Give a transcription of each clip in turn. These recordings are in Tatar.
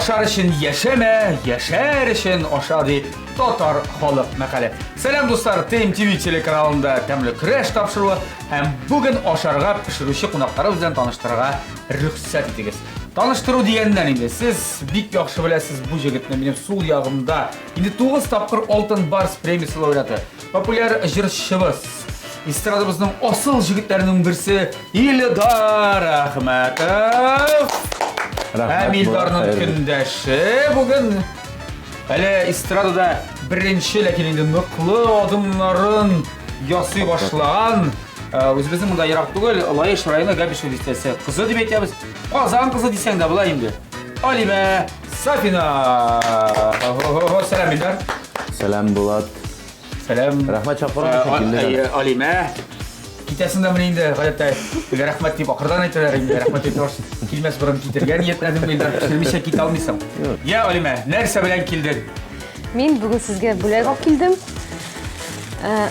Ашар өчен яшәмә, яшәр өчен аша ди татар халык мәкале. Сәлам дуслар, ТМТВ телеканалында тәмле көрәш тапшыруы һәм бүген ашарга пешерүче кунакларыбыз белән таныштырырга рөхсәт итегез. Таныштыру дигәннән инде, сез бик яхшы беләсез бу җегетне минем сул ягымда. Инде 9 тапкыр Алтын Барс премиясе лауреаты, популяр җырчыбыз, эстрадабызның асыл җегетләренең берсе Илдар Әхмәтов. Һәм Илдарның көндәше бүген әле эстрадада беренче, ләкин инде ныклы адымнарын ясый башлаган э, үзебезнең монда ерак түгел, Лаеш районы Габишев бистәсе кызы дип әйтәбез. Казан кызы дисәң дә була инде. Алимә Сафина. Сәлам, Илдар. Сәлам, Булат. Сәлам. Рәхмәт чакыруың өчен килдең. Әйе, Алимә. Китәсең дә менә инде, гадәттә, теге рәхмәт дип ахырдан әйтәләр инде, рәхмәт дип торыш. Килмәс борын китергә ниятләдем инде, пешермичә китә алмыйсың. Я, Алимә, нәрсә белән килдең? Мин бүген сезгә бүләк алып килдем.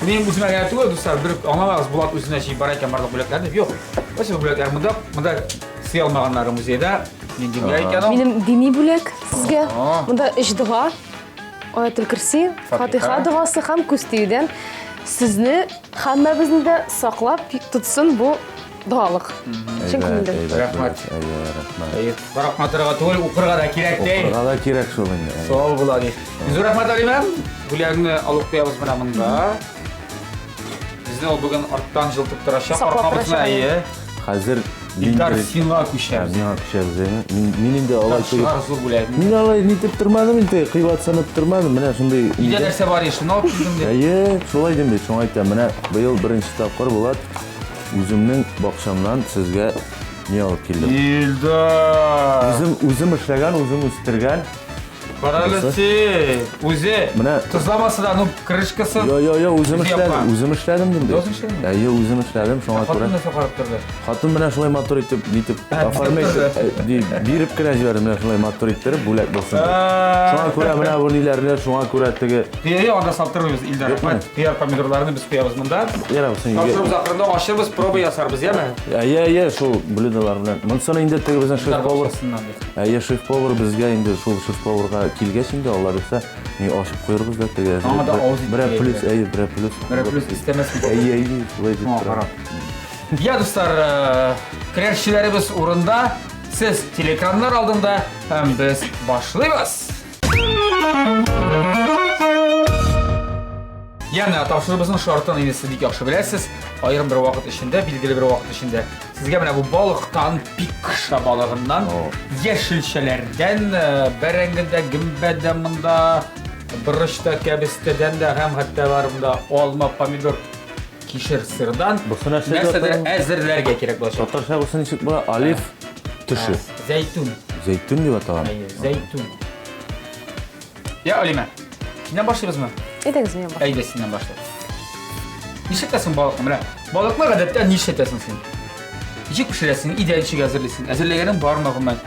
Минем үземә генә түгел, дуслар, бер аңламагыз, Булат үзенә җыеп бара икән барлык бүләкләрне. Юк. Вообще бүләкләр монда, монда сыя алмаганнары музейда. Нинди бүләк икән ул? Минем дини бүләк сезгә. Монда өч дога. Аятел Керси, Фатиха догасы һәм күз тиюдән сезне һәммәбезне дә саклап тотсын бу догалык. Чын күңелдән. Рәхмәт. Рәхмәт. Әйе, карап түгел, укырга да кирәк ди. Укырга да кирәк шул инде. Сау була ди. Зур рәхмәт, Алимә. Бүләгеңне алып куябыз менә монда. Безне ул бүген арттан җылытып торачак. Аркабызны, әйе. Хәзер Илдар, сиңа күчәбез. Миңа күчәбез, әйме? Мин, мин инде алай түгел. Чыгар зур бүләк. Мин алай нитеп тормадым инде, кыйбатсынып тормадым. Менә шундый. Өйдә нәрсә бар, шуны алып килдем дип. Әйе, шулай дим бит, шуңа әйтәм. Менә быел беренче тапкыр Булат үземнең бакчамнан сезгә ни алып килдем. Илдар! Үзем үзем эшләгән, үзем үстергән Карале син, үзе. Менә тозламасы да, ну крышкасы. Йо, йо, йо, үзем эшләдем, үзем эшләдем дим. Үзең эшләдеңме? Әйе, үзем эшләдем, шуңа күрә. Хатын нәрсә карап торды? Хатын менә шулай матур итеп, нитеп, оформить биреп кенә җибәрде, менә шулай матур иттереп, бүләк булсын дип. Шуңа күрә менә бу ниләрне, шуңа күрә теге. Йо, анда салып тормыйбыз, Илдар. Рәхмәт. Кыяр помидорларны без куябыз монда. Ярар, син. Тапшырыбыз ахырында ачырбыз, проба ясарбыз, яме? Әйе, әйе, шул блюдолар белән. Монсын инде теге безнең шеф-повар. Әйе, шеф-повар безгә инде шул шеф-поварга килгәч инде, Алла бирсә, ни ачып куербыз да теге. Аңа да авыз итеп. Берәр плюс, әйе, берәр плюс. Берәр плюс истәмәс. Әйе, әйе, шулай дип тора. Я, дуслар, э, көрәшчеләребез урында, сез телекраннар алдында һәм без башлыйбыз. Янә тапшыруыбызның шартын инде сез бик яхшы беләсез. Аерым бер вакыт эчендә, билгеле бер вакыт эчендә сезгә менә бу балыктан, пикша балыгыннан, яшелчәләрдән, э, бәрәңгедә, гөмбәдә монда, борычта, кәбестәдән дә һәм хәтта бар монда алма, помидор, кишер, сырдан Бусы нәрсә нәрсәдер әзерләргә кирәк булачак. Татарча бусы ничек була? Олив төше. Зәйтүн. Зәйтүн дип аталган. Әйе, зәйтүн. Я, Алимә, синнән башлыйбызмы? Әйдәгез, миннән башлыйк. Әйдә, синнән башлыйк. Нишләтәсең балыкны? Менә балыкны гадәттә нишләтәсең син? Ничек пешерәсең? Өйдә ничек әзерлисең? Әзерләгәнең бармы гомумән?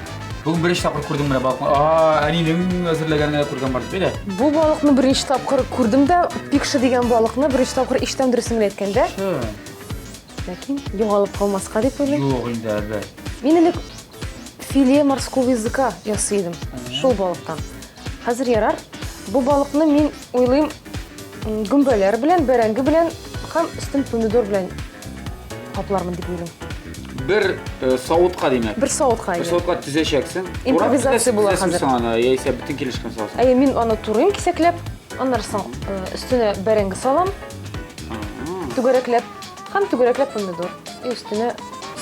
Бүген беренче тапкыр күрдем менә балыкны. А, әнинең әзерләгәнен генә күргән бар дип әйдә. Бу балыкны беренче тапкыр күрдем дә, пикша дигән балыкны беренче тапкыр ишетәм дөресен генә әйткәндә. Ләкин югалып калмаска дип уйлыйм. Юк инде, әлбәттә. Мин элек филе морского языка ясый идем шул балыктан. Хәзер ярар. Бу балыкны мин уйлыйм гөмбәләр белән, бәрәңге белән һәм өстен помидор белән каплармын дип уйлыйм. Бер э, савытка димәк. Бер савытка. Бер савытка төзәчәксең. Импровизация була хәзер. Соң аны, яисә бөтен килешкән саласың. Әйе, мин аны турыйм кисәкләп, аннары соң э, өстенә бәрәңге салам. Түгәрәкләп һәм түгәрәкләп помидор. И өстенә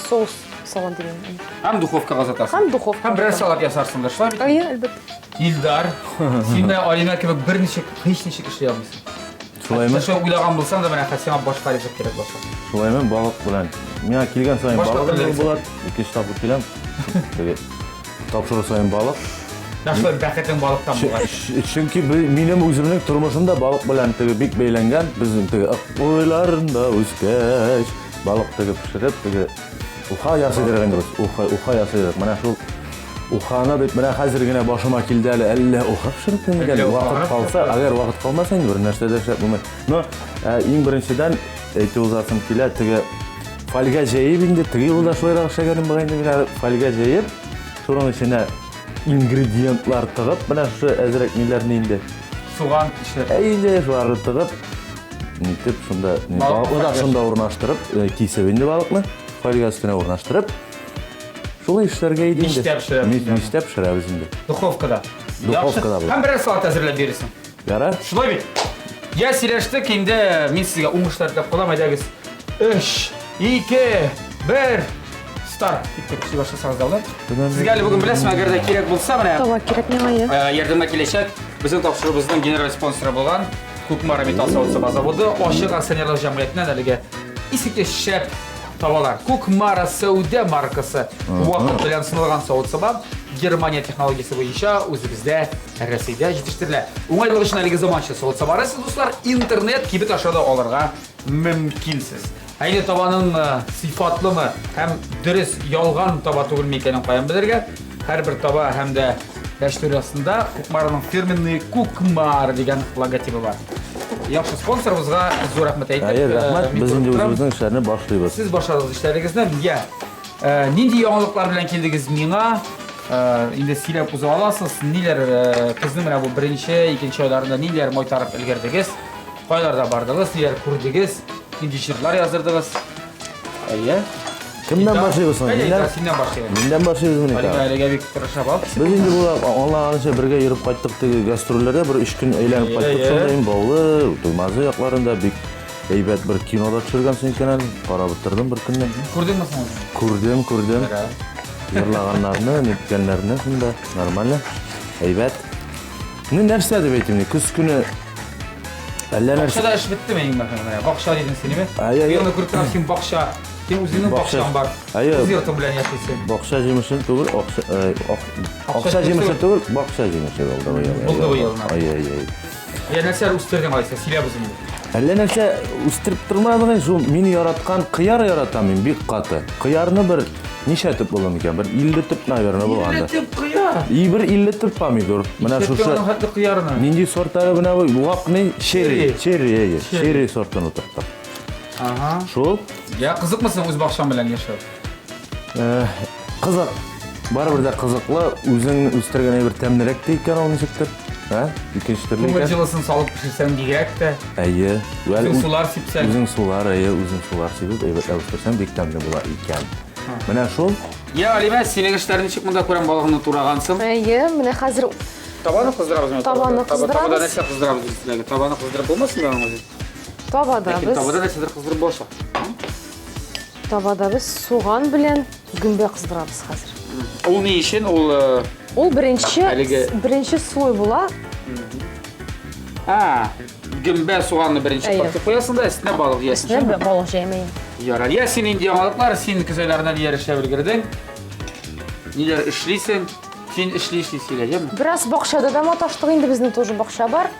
соус салам дигән. Һәм духовкага озатасың. Һәм духовка. Һәм берәр салат ясарсың да, шулай бит? Әйе, әлбәттә. Илдар, син дә Алина кебек берничек, һич ничек эшли алмыйсың. Шулаймы? Шулай уйлаган булсаң да, менә хәзер сиңа башка рецепт кирәк булачак. Шулаймы? Балык белән. Миңа килгән саен балык була, икенче тапкыр киләм. Теге тапшыру саен балык. Менә шулай бәхетең балыктан булган. Чөнки минем үземнең тормышым да балык белән теге бик бәйләнгән. Безнең теге Ык буйларында үскәч, балык теге пешереп, теге уха ясыйдыр инде без. Уха, уха ясыйдыр. Менә шул уханы дип менә хәзер генә башыма килде әле. Әллә уха пешереп микән? Вакыт калса, әгәр вакыт калмаса инде бер нәрсә дә эшләп булмый. Но э, иң беренчедән әйтеп узасым килә, теге фольга җәеп инде, теге юлда шулайрак эшләгәнем бар инде, фольга җәеп, шуның эченә ингредиентлар тыгып, менә шушы әзрәк ниләрне инде. Суган кишер. Ә инде шуларны тыгып, нитеп шунда балыкны да шунда урнаштырып, кисеп инде балыкны, фольга өстенә урнаштырып, шулай эшләргә иде инде. Мичтә пешерәбез. Мичтә пешерәбез инде. Духовкада. Духовкада була. Һәм берәр салат әзерләп бирерсең. Ярар. Шулай бит. Я сөйләштек, инде мин сезгә уңышлар теләп калам. Әйдәгез. 3, 2, 1. Старт. Киттек. Сүз башласагыз да була. Сезгә әле бүген беләсезме, әгәр дә кирәк булса, менә Таба кирәк миңа, я. Ярдәмгә киләчәк безнең тапшыруыбызның генераль спонсоры булган Кукмара металл савыт-саба заводы ачык акционерлык җәмгыятеннән әлеге искиткеч шәп табалар. Кукмара сәүдә маркасы вакыт белән сыналган савыт-саба Германия технологиясе буенча үзебездә Рәсәйдә җитештерелә. Уңайлык өчен әлеге заманча савыт-сабаны сез, дуслар, интернет кибет аша да алырга мөмкинсез. Ә инде табаның сыйфатлымы һәм дөрес ялган таба түгелме икәнен каян белергә? Һәрбер таба һәм дә кәчтүр астында Кукмараның фирменный Кукмар дигән логотибы бар. Яхшы спонсорыбызга зур рәхмәт әйтеп, Әйе, рәхмәт. мин Без инде күреп торам. үзебезнең эшләрне башлыйбыз. Сез башладыгыз эшләрегезне. Я, нинди яңалыклар белән килдегез миңа? Инде сөйләп уза аласыз. Ниләр көзнең менә бу беренче, икенче айларында ниләр майтарып өлгердегез? Кайларда бардыгыз, ниләр күрдегез? Нинди җырлар яздырдыгыз? Әйе. Кемнән башлыйбыз соң? Әйдә, Миннән- синнән башлыйбыз. Миннән башлыйбыз мени? Алина әлегә бик тырыша бал. Без инде бу аңлаганча бергә йөреп кайттык теге гастрольләрдә бер өч көн әйләнеп кайттык Әйе. шунда инде Баулы, Туймазы якларында бик әйбәт бер кино да төшергәнсең икән әле. Карап утырдым бер көнне. Күрдеңме соң үзең? Күрдем, күрдем. Ярар. Йырлаганнарны, ниткәннәрне шунда нормально. Әйбәт. Ну, нәрсә дип әйтим, көз көне әллә нәрсә. Бакчада эш беттеме иң мөһиме? Менә бакча дидең син, әйме? Әйе, әйе. Елны күреп торам, син бакча. Син үзеңнең Бакча. бакчаң бар. Әйе. Үз йортың белән яшисең. Бакча җимеше түгел, акча, акча җимеше түгел, бакча җимеше булды быел. Булды быел, менә. Әйе, әйе. Я нәрсәләр үстердең алайса, сөйлә үзеңне. Әллә нәрсә үстереп тормадым инде, шул мин яраткан кыяр яратам мин бик каты. Кыярны бер ничә төп булды микән? Бер 50 төп, наверное, булгандыр. 50 төп кыяр. И бер 50 төп помидор. Менә Шушы шушы хәтле кыярны. нинди сортлары менә бу вак ни? Черри, черри, әйе. Черри сортын утырттык. Ага. Шул. Я кызыкмысың үз бакчаң белән яшәү? Кызык. Барыбер дә кызыклы, үзең үстергән әйбер тәмлерәк тә икән ул ничектер. Ә? Икенче төрле Күңел икән. җылысын салып пешерсәң бигрәк тә. Әйе. Үзең сулар сипсәң. Үзең сулар, әйе, үзең сулар сибеп, әйбәтләп үстерсәң бик тәмле була икән. Менә шул. Я, Алимә, синең эшләр ничек монда күрәм балыгыңны турагансың? Әйе, менә хәзер Табаны кыздырабыз менә. Табаны Табада кыздырабыз. нәрсә кыздырабыз без сезгә? Табаны кыздырып булмасын да аның үзе. Табада Ләкин без табада нәрсәдер кыздырып булачак. Табада без суган белән гөмбә кыздырабыз хәзер. Ул ни өчен? Ул Ул беренче Әлеге- беренче слой була. А, гөмбә суганны беренче Әйе. катып куясың да, өстенә балык җыясың. Өстенә балык җәймәйм. Ярар. Я син инде яңалыклар, син көз айларында ниләр эшләп өлгердең? Ниләр эшлисең? Син эшли-эшли сөйлә, яме? Бераз бакчада да маташтык инде, безнең тоже бакча бар.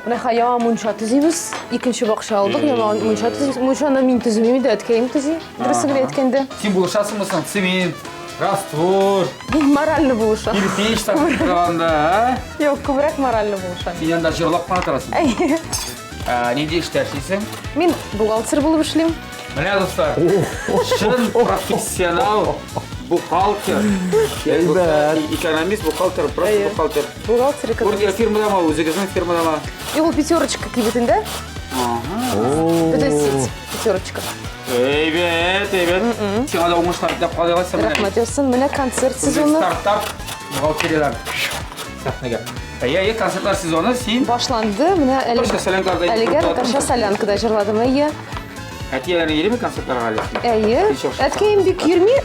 Менә хәзер яңа мунча төзибез. Икенче бакча алдык, яңа мунча төзибез. Мунчаны мин төземим инде, әткәем төзи. Дөресен генә әйткәндә. Син булышасыңмы соң? Цемент, раствор, Мин морально булышам. кирпич тартып торганда, а? Юк, күбрәк морально булышам. Син янда җырлап кына торасың. Әйе. Нинди эштә эшлисең? Мин бухгалтер булып эшлим. Менә дуслар, чын профессионал бухгалтер. Әйбәт. Экономист, бухгалтер, просто бухгалтер. Бухгалтер, экономист. Күргә фирмадамы, үзегезнең фирмадамы? И ул Пятерочка кибетендә. Ага. Бөтен сеть Пятерочка. Әйбәт, әйбәт. Сиңа да уңышлар теләп калыйк алайса менә. Рәхмәт яусын. Менә концерт сезоны Стартап бухгалтерияләр сәхнәгә. Әйе, әйе, концертлар сезоны син башланды. Менә әле Татарча солянкада әлегә татарча солянкада җырладым. Әйе. Әтиәләрең йөриме концертларга әле? Әйе. Ничек шул? Әткәем бик йөрми.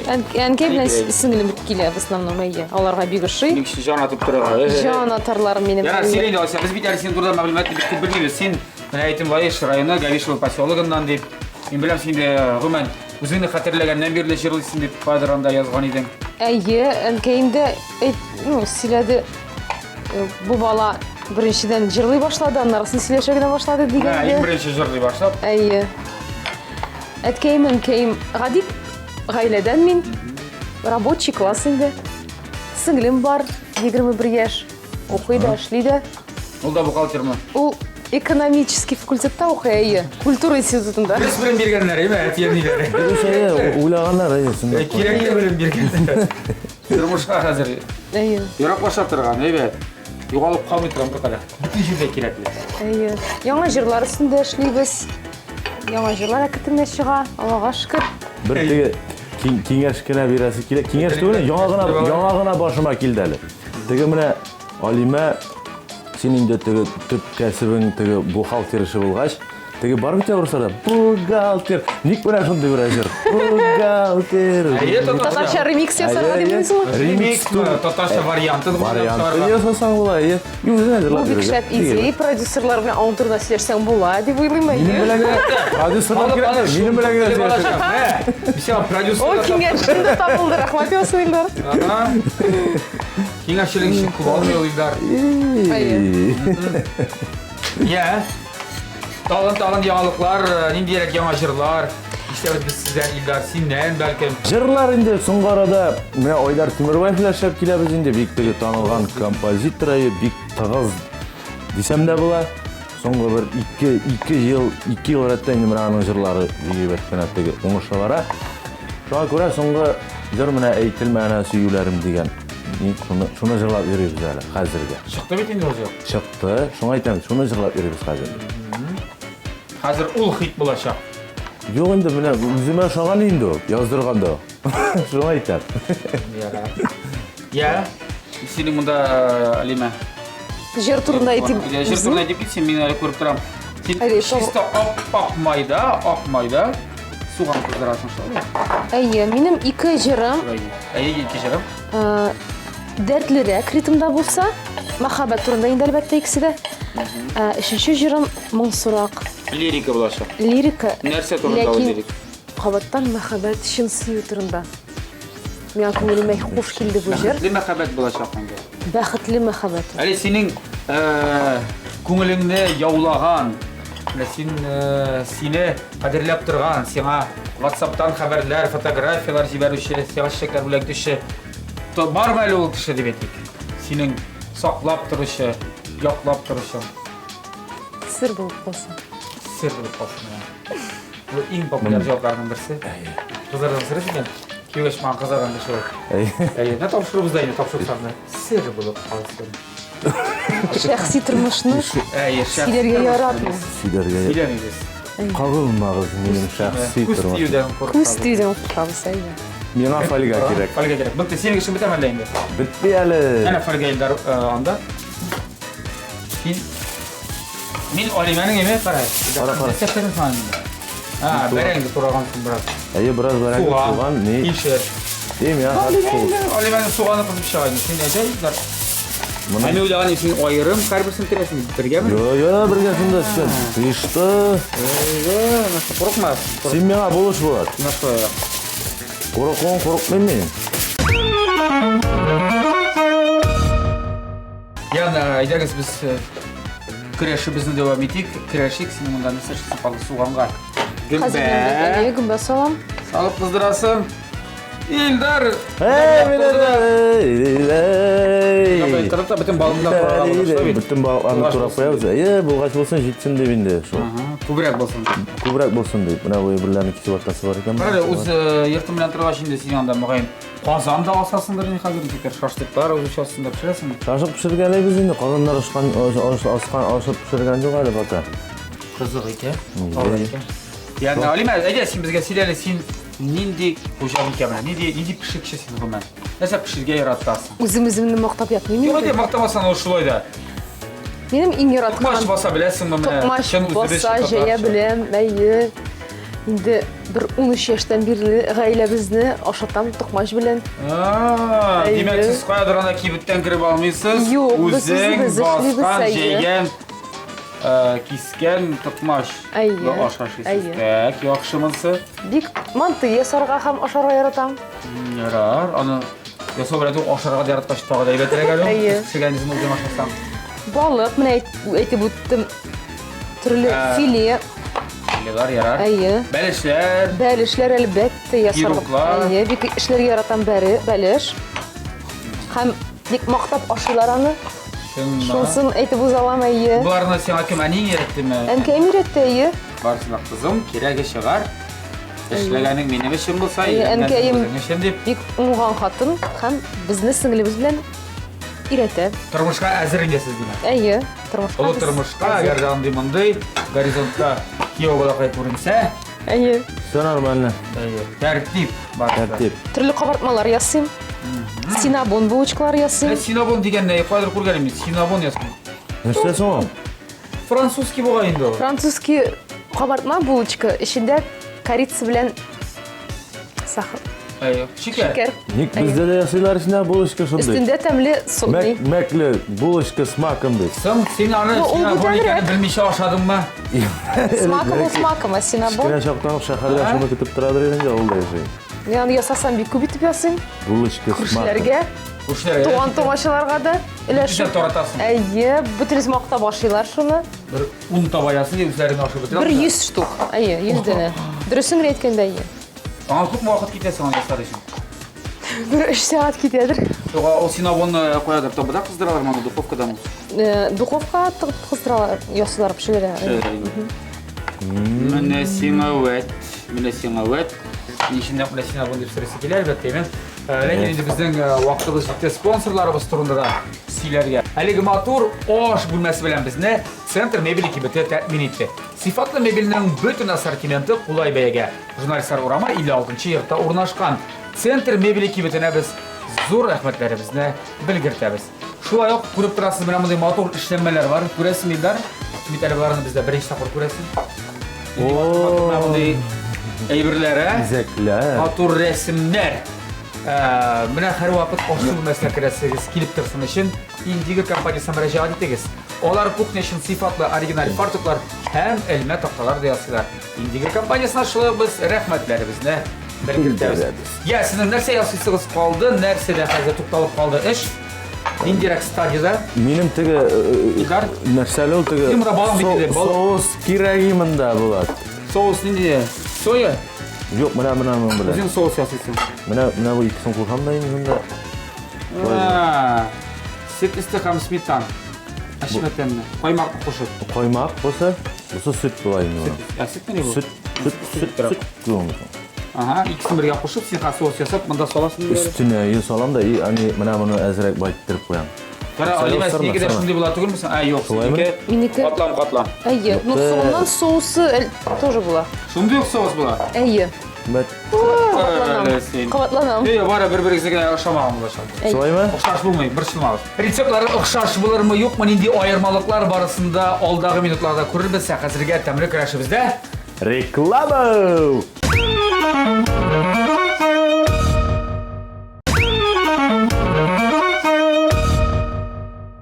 Әнкәй белән Әйе. сеңлем килә в основном, әйе. Аларга бик ошый. Ник җан атып тора. Җан атарлар минем. Ярар, син инде алайса, без бит әле синең турында мәгълүматны бик күп белмибез. Син менә әйтем Лаеш районы Гавишево поселогыннан дип. Мин беләм, син инде гомумән үзеңне хәтерләгәннән бирле җырлыйсың дип кайдыр анда язган идең. Әйе, әнкәем дә әйт, ну, сөйләде. Бу бала беренчедән җырлый башлады, аннарысын сөйләшә генә башлады Ә, иң дигәндә. беренче җырлый башлап. Әйе. Әткәем, әнкәем гади гаиләдән мин. Рабочий класс инде. Сеңлем бар, 21 яшь. Укый да, эшли дә. Ул да бухгалтермы? Ул Экономический факультетта укый, әйе. Культура институтында. Дөрес белем биргәннәр, әйме, әти-әниләре. Дөрес, әйе, уйлаганнар, әйе, шунда. Кирәкле белем биргәннәр. Тормышка хәзер Әйе. яраклаша торган, әйбәт. Югалып калмый торган беркадәр. Бөтен җирдә кирәкле. Әйе. Яңа җырлар өстендә эшлибез. Яңа җырлар әкрен генә чыга, Аллага шөкер. Бер теге киңәш кенә бирәсе килә. Киңәш түгел, яңа гына яңа гына башыма килде әле. Теге менә Алимә, син инде теге төп кәсебең теге бухгалтер эше булгач, теге бар бит урысларда бухгалтер. Ник менә шундый бер җыр? Бухгалтер. Әйе, татарча ремикс ясарга дип уйлыйсыңмы? Ремикс татарча варианты варианты ясасаң була, әйе. Үзең әзерләп Бу бик шәп идея, продюсерлар белән аның турында сөйләшсәң була дип уйлыйм, әйе. Минем белән генә продюсерлар кирәк, минем белән генә сөйләшергә. Сиңа продюсер. О, киңәшчең дә табылды, рәхмәт яусын, Илдар. Киңәшчелек өчен күп алмый ул Илдар. Я. Тагын тагын яңалыклар, ниндирәк яңа җырлар ишетәбез без сездән, Илдар, синнән бәлкем. Җырлар инде соңгы арада менә Айдар Тимербаев белән эшләп киләбез инде, бик теге танылган композитор, бик тыгыз дисәм дә була. Соңгы бер ике, ике ел, ике ел рәттән инде менә аның җырлары бик әйбәт кенә теге уңышлы бара. Шуңа күрә соңгы җыр менә әйтелмә әнә сөюләрем дигән. Шуны, шуны җырлап йөрибез әле хәзергә. Чыкты бит инде ул җыр. Чыкты, шуңа әйтәм, шуны җырлап йөрибез хәзер. Хәзер ул хит булачак. Юк инде менә үземә ошаган инде ул, яздырганда. Шуңа әйтәм. Ярар. Я, синең монда Алимә. Җыр турында әйтим. Җыр турында әйтеп китсен, мин әле күреп торам. Син чисто ап-ак майда, ак майда суган кыздырасың шулай. Әйе, минем ике җырым. Әйе, ике җырым. Дәртлерәк ритмда булса, мәхәббәт турында инде әлбәттә икесе дә. Өченче җырым моңсурак. Лирика булачак. Лирика. Нәрсә турында ул лирика? Кабаттан мәхәббәт, чын сөю турында. Миңа күңелемә хуш килде бу җыр. Бәхетле мәхәббәт булачак инде. Бәхетле мәхәббәт. Әле синең күңелеңне яулаган, менә син сине кадерләп торган, сиңа WhatsApp-тан хәбәрләр, фотографияләр җибәрүче, сиңа чәчәкләр бүләк итүче бармы әле ул кеше дип әйтик? Синең саклап торучы, яклап торучы. Сер булып калсын. Сер булып калсын. Бу иң популяр җавапларның берсе. Кызлардан сер икән. Кияүгә чыкмаган кызлардан да шулай. Әйе, менә тапшыруыбызда инде тапшырсам да сер булып калсын. Шәхси тормышны Әйе, шәхси сөйләргә яратмыйм. Сөйләргә Сөйләмибез. Кагылмагыз минем шәхси Күз тормышыма. тиюдән куркабыз. Күз тиюдән куркабыз, әйе. Миңа фольга кирәк. Фольга кирәк. Бетте, синең эшең бетәме әллә инде? Бетте әле. Әнә фольга Илдар анда. Син Мин Алимәнең эме кара. Кара, кара. Нәрсә эшләдең соң инде? А, бәрәңге турагансың бераз. Әйе, бераз бәрәңге, суган, ни? Кишер. И, миңа хәзер су. Алимәнең суганы кызып чыга инде. Син әйдә, Илдар. Моны- Ә мин уйлаган идем, син аерым һәрберсен керәсең бергәме? Йо, йо, бергә шунда син. Ты что? Әйе, нәрсә, курыкма. Син миңа булыш булат. Нәрсә? Курыкуын курыкмыйм мин. Яна, әйдәгез без э, көрәшебезне дәвам итик. Көрәшик, син монда нәрсә эшлисең калды суганга? Хәзер Гөмбә. мин гөмбә салам. Салып кыздырасың. Илдар! Эй, Торып та бөтен балыкны да турарга була, шулай бит? Бөтен балыкларны турап куябыз. Әйе, булгач булсын, җитсен дип инде шул. Күбрәк булсын. Күбрәк булсын дип. Менә бу әйберләрне кисеп атасы бар икән. Карале, үз э, йортың белән торгач инде син анда мөгаен Казан да асасыңдыр инде хәзер ничектер шашлыклар үзеңчә астында пешерәсеңме? Шашлык пешергәләйбез инде, казаннар ашкан, аскан, ашып пешергән юк әле пока. Кызык икән. Алай икән. Ягъни, Алимә, әйдә син безгә сөйлә әле, син нинди хуҗабикә менә, нинди нинди пешекче син гомумән? Нәрсә пешерергә яратасың? Үзем үземне мактап ятмыйм Юк, инде. әйдә, мактамасаң ул шулай да. Минем иң яраткан Токмач баса беләсеңме менә? Токмач Чын үзебезчә баса җәя татарча. беләм, әйе. Инде бер 13 яшьтән бирле гаиләбезне ашатам токмач белән. А, Әйе. Димәк, сез каядыр ана кибеттән кереп алмыйсыз. Юк, без Үзең үзебез эшлибез, баскан, әйе. җәйгән, э, кискән токмач. Әйе. Аш ашыйсыз. Әйе. Так, яхшы монысы. Бик манты ясарга һәм ашарга яратам. Ярар, аны ясау белән түгел, ашарга да яраткач тагы да әйбәтрәк әле. Әйе. Пешергәнегезне үзең ашасаң. Балык, менә әйт- әйтеп үттем. Төрле Ә. филе, Филелар ярар. әйе. Бәлешләр. Бәлешләр әлбәттә ясарга. Пироглар. Әйе, бик эшләргә яратам бәре, бәлеш. Һәм бик мактап ашыйлар аны. Чыннан. Шунысын әйтеп уза алам, әйе. Боларны сиңа кем әниең өйрәттеме? Әнкәем өйрәтте, әйе. Барысы да кызым, кирәге чыгар. Эшләгәнең минем өчен булса, Әйе, өйрәнгәнең әнкәем үзең өчен дип. бик уңган хатын һәм безне сеңлебез белән өйрәтә. Тормышка әзер инде сез димәк. Әйе, тормышка. Олы без тормышка, әзер. әгәр дә андый мондый горизонтта кияү балакай күренсә, Әйе. Все нормально. әйе, тәртип бар. Тәртип. Төрле кабартмалар ясыйм. Синабон булочкалар ясыйм. Синабон дигән не, кайдыр күргәнем мин, синабон ясыйм. Нәрсә соң ул? Французский бугай инде ул. Французский кабартма булочка эчендә корица белән сахар. Әйе, шикәр. Шикәр. Ник бездә дә ясыйлар эченә булочка шундый. Өстендә тәмле сотный. Мәк, мәкле булочка с маком ди. Соң син аны Ну, ул синабон бүтәнрәк. икәнен белмичә ашадыңмы? С маком ул с маком, а синабон. Кечкенә чактан ук шәһәрдә шуны көтеп торадыр идең дә, ул да яши. Мин аны ясасам бик күп итеп ясыйм. Булочка с маком. Күршеләргә, Күршеләргә. туган тумачаларга да Бөтен өләшеп. таратасың. Әйе, бөтенесе мактап ашыйлар шуны. Бер ун таба ясый, дип үзләрен ашып бетерә. Бер 100 штук. Әйе, 100 данә. Дөресен генә әйткәндә, әйе. Аңа күпме вакыт китә соң аны ясар өчен? Бер 3 сәгать китәдер. Юк, ул синабонны каядыр табада кыздыралар моны, духовкадамы? Духовка тыгып кыздыралар, ясыйлар, пешерәләр. Менә сиңа вәт, менә сиңа вәт. Ни өчен нәкъ менә синабон дип сорыйсы килә, әлбәттә, әйме? Ләкин инде безнең вакытыбыз җитте спонсорларыбыз турында да сөйләргә. Әлеге матур аш бүлмәсе белән безне Центр мебели кибете тәэмин итте. Сыйфатлы мебельнең бөтен ассортименты кулай бәягә. Журналистлар урамы 56 йортта урнашкан. Центр мебели кибетенә без зур рәхмәтләребезне белгертәбез. Шулай ук күреп торасыз, менә мондый матур эшләнмәләр бар. Күрәсеңме, Илдар? Бит әле боларны бездә беренче тапкыр күрәсең. Нинди матур менә мондый әйберләр, ә? Бизәкләр. Матур рәсемнәр. Менә һәрвакыт аш бүлмәсенә керәсегез килеп торсын өчен Индиго компаниясенә мөрәҗәгать итегез. Алар кухня өчен сыйфатлы оригиналь фартуклар һәм элмә такталар да ясыйлар. Индиго компаниясенә шулай ук без рәхмәтләребезне белгертәбез. Я, сезнең нәрсә ясыйсыгыз калды, нәрсәдә хәзер тукталып калды эш? Ниндирәк стадиядә? Минем теге Илдар? нәрсәле ул теге Син монда балың бит инде, бал- соус кирәги монда була. Соус нинди? Соя? Юк, менә менә моның белән. Үзең соус ясыйсың. Менә менә бу икесен кушам да инде монда. Сөт өсте һәм сметана. Әчмәтәнне. Каймак кушып. Каймак булса, бусы сөт була инде моның. Ә сөт ни бу? Сөт, сөт, сөт, сөт. Сөт. Ага, икесен бергә кушып, син соус ясап, монда саласың. Өстенә и салам да, и ани менә моны әзрәк байттырып куям. Кара, Алимә, синеке дә шундый була түгелме соң? Ә, юк, синеке Минеке катлам-катлам. Әйе, ну соңыннан соусы тоже була. Шундый ук соус була. Әйе. Бәт. Кабатланам. Кабатланам. Әйе, бары бер-берегезгә генә ошамаган булачак. Шулаймы? Охшаш булмый, борчылмагыз. Рецептлары охшаш булырмы, юкмы, нинди аермалыклар барысын да алдагы минутларда күрербез. Ә хәзергә тәмле көрәшебездә реклама!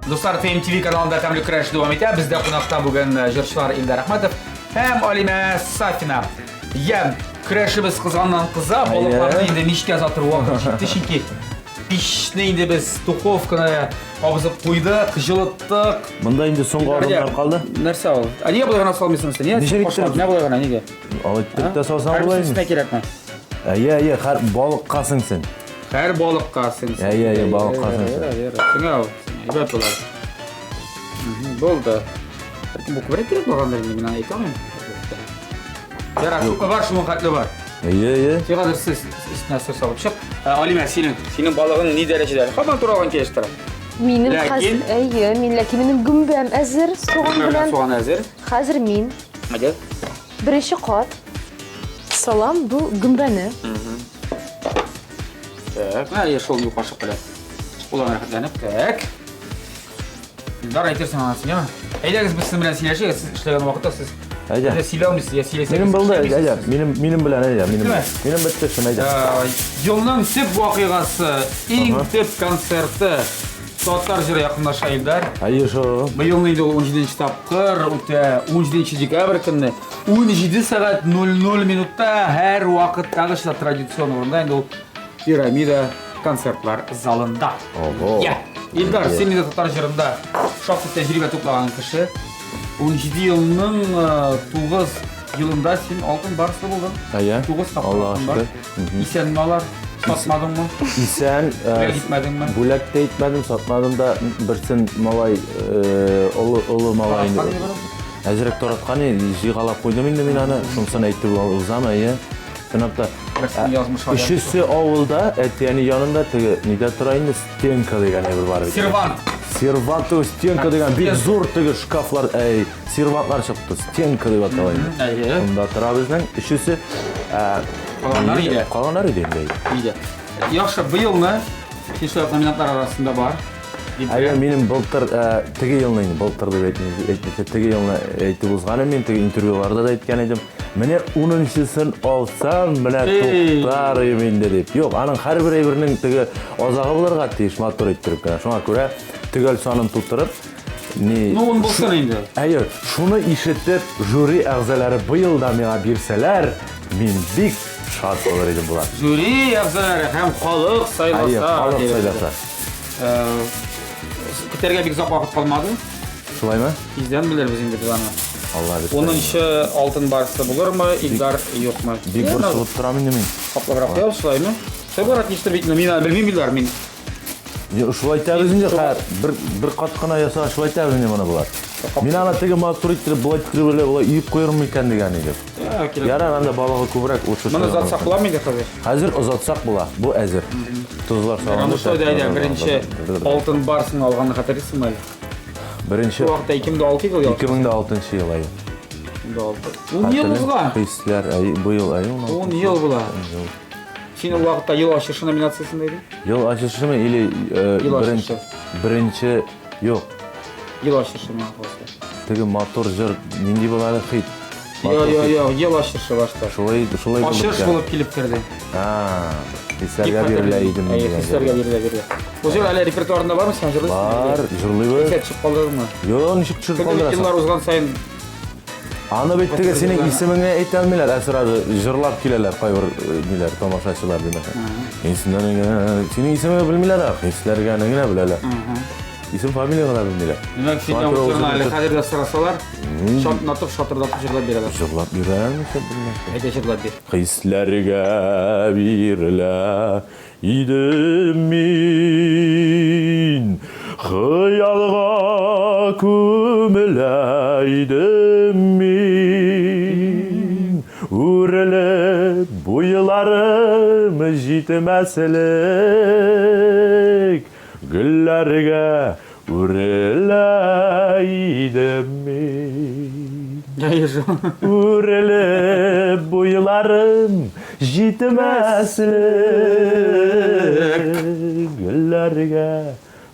Дуслар, TMTV каналында тәмле көрәш дәвам итә. Бездә кунакта бүген җырчылар Илдар Әхмәтов һәм Алимә Сафина. Я, көрәшебез кызганнан кыза, балыкларны инде мичкә озатыр вакыт җитте, чөнки пичне инде без духовканы кабызып куйдык, җылыттык. Монда инде соңгы адымнар калды. Нәрсә ул? Ә нигә болай гына салмыйсың син? Ничек иттереп? Менә болай гына нигә? Алай иттереп тә салсаң була инде. Һәрберсенә кирәкме? Әйе, әйе, һәр балыкка сеңсен. Һәр балыкка сеңсен. Әйе, әйе, балыкка сеңсен. Сеңә ул, әйбәт була. Булды. Бәлкем бу күбрәк кирәк булгандыр инде, мин аны әйтә алмыйм. Ярар, күпме бар, шуның хәтле бар. Әйе, әйе. Син хәзер сез өстенә сыр салып чык. Алимә, синең, синең балыгың ни дәрәҗәдә? Һаман туралган килеш тора. Минем Ләкин- хәзер, әйе, мин ләкин минем гөмбәм әзер, суган белән. Суган әзер. Хәзер мин Әйдә. беренче кат салам бу гөмбәне. Так, менә шул юк кашык белән. Кулдан рәхәтләнеп, так. Илдар әйтерсең аңа син, яме? Әйдәгез без сезнең белән сөйләшик, сез эшләгән вакытта сез Әйдә. Менә сөйли алмыйсыз, я сөйләсәгез. Минем булды, эшләмисез. әйдә, минем минем белән әйдә, минем. Беттеме? Минем бетте шым, әйдә. Елның төп вакыйгасы, иң төп концерты Татар җыры якынлаша, Илдар. Әйе шул. Быелны инде ул 17 тапкыр үтә, 17 декабрь көнне 17 сәгать 00 минутта һәр вакыттагыча традицион урында инде ул Пирамида концертлар залында. Ого. Я. Илдар, син инде татар җырында шактый тәҗрибә туплаган кеше. 17 елның 9 елында син алтын барслы булдың. Әйе. 9 тапкыр Аллага алтын барс. шөкер. Исәнме алар? Сатмадыңмы? Исән. Э, бүләк итмәдеңме? Бүләк тә итмәдем, сатмадым да. Берсен малай, э, олы, олы малай инде. Әзрәк тараткан иде, җыйгалап куйдым инде мин аны. Шунысын әйтеп узам, әйе. Чынлап та. Берсен язмыш Өчесе авылда, әти-әни янында теге нидә тора инде, стенка дигән әйбер бар бит. Сервант. Сервант, стенка дигән бик зур теге шкафлар, әй, сервантлар чыкты. Стенка дип атала инде. Әйе. Шунда тора безнең өчесе. Калганнар өйдә. Калганнар өйдә инде. Өйдә. Яхшы, быелны син номинантлар арасында бар. Әйе, минем былтыр теге елны инде, былтыр дип әйтмичә, теге елны әйтеп узганым мин, теге интервьюларда да әйткән идем. Менә унынчысын алсам, менә туктар идем инде дип. Юк, аның һәрбер әйбернең теге азагы булырга тиеш, матур иттереп кенә. Шуңа күрә төгәл санын тутырып, ни Ну, ун булсын инде. Әйе, шуны ишетеп, жюри әгъзалары быел да миңа бирсәләр, мин бик шат булыр идем, Булат. Жюри әгъзалары һәм халык сайласа. Әйе, халык сайласа. Көтәргә бик озак вакыт калмады. Шулаймы? Тиздән белербез инде без аны. Алла бирсә. Унынчы алтын барсы булырмы, Илдар юкмы? Бик борчылып торам инде мин. Каплабрак куябыз, шулаймы? Шулай бара тиештер бит, мин аны белмим, Илдар, мин. Шулай итәбез инде, хәер, бер бер кат кына ясап шулай итәбез инде моны болар. Мин аны теге матур иттереп, болай иттереп эле болай өеп куермын микән дигән идем. Ярар, анда балыгы күбрәк лучше. Моны озатсак буламы инде хәзер? Хәзер озатсак була. Бу әзер. Тозлар салынды. Аны шулай да әйдә, беренче алтын барсын алганны хәтерлисеңме әле? Беренче. Бу вакытта 2006 ел. 2006 ел әйе. 2006. 10 ел узган. Хисләр, әй, быел әй, 10 ел була. Син ул вакытта ел ачышы номинациясендә идең? Ел ачышымы или э, Ел ачышы. Беренче юк. Ел ачышы миңа калса. Теге матур җыр нинди була әле хит? Йо, йо, йо, ел ачышы башта. Шулай, шулай булып. Ачыш булып килеп керде. А, хисләргә бирелә идем. Әйе, хисләргә бирелә, бирелә. Бу җыр әле репертуарында бармы син җырлыйсың? Бар, җырлыйбыз. Исә төшеп калдырдыңмы? Юк, ничек төшереп калдырасың? Еллар узган саен Аны бит теге синең исемеңне әйтә алмыйлар, ә сразу җырлап киләләр кайбер э, ниләр, тамашачылар димәсәң. Исемнәрен генә, синең исемеңне белмиләр, ә хисләргә генә беләләр. Исем фамилия генә белмиләр. Димәк, синнән бу җырны әле хәзер дә сорасалар, шатнатып, шатырдатып җырлап бирәләр. Җырлап бирәм, нишләп белмәсен. Әйдә җырлап бир. Хисләргә бирелә Идем мин, хыялга күмелә идем мин. Үрелеп буйларым җитмәслек, гөлләргә Үрелә идем мин. Үрелеп буйларым җитмәслек гөлләргә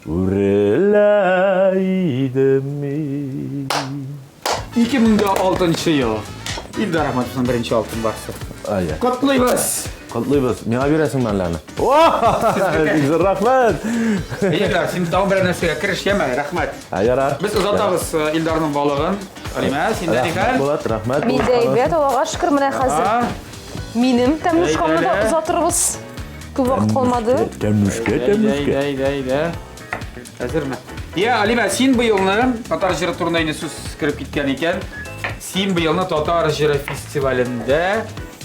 үрелә идем мин. 2006 ел. Илдар Әхмәтовның беренче алтын барсы. Әйе. Котлыйбыз! Котлыйбыз. Миңа бирәсеңме әллә аны? Бик зур рәхмәт. Илдар, син тагын берәр нәрсәгә кереш, яме, рәхмәт. Ә, ярар. Без озатабыз э, Илдарның балыгын. Алимә, синдә ни хәл? Булат, рәхмәт. Мин дә әйбәт, Аллага шөкер, менә хәзер минем тәмнүшкамны да озатырбыз. Күп вакыт калмады. Тәмнүшкә, тәмнүшкә. Әйдә, әйдә, әйдә. Әзерме? Я, Алимә, син быелны татар җыры турында инде сүз кереп киткән икән. Син быелны татар җыры фестивалендә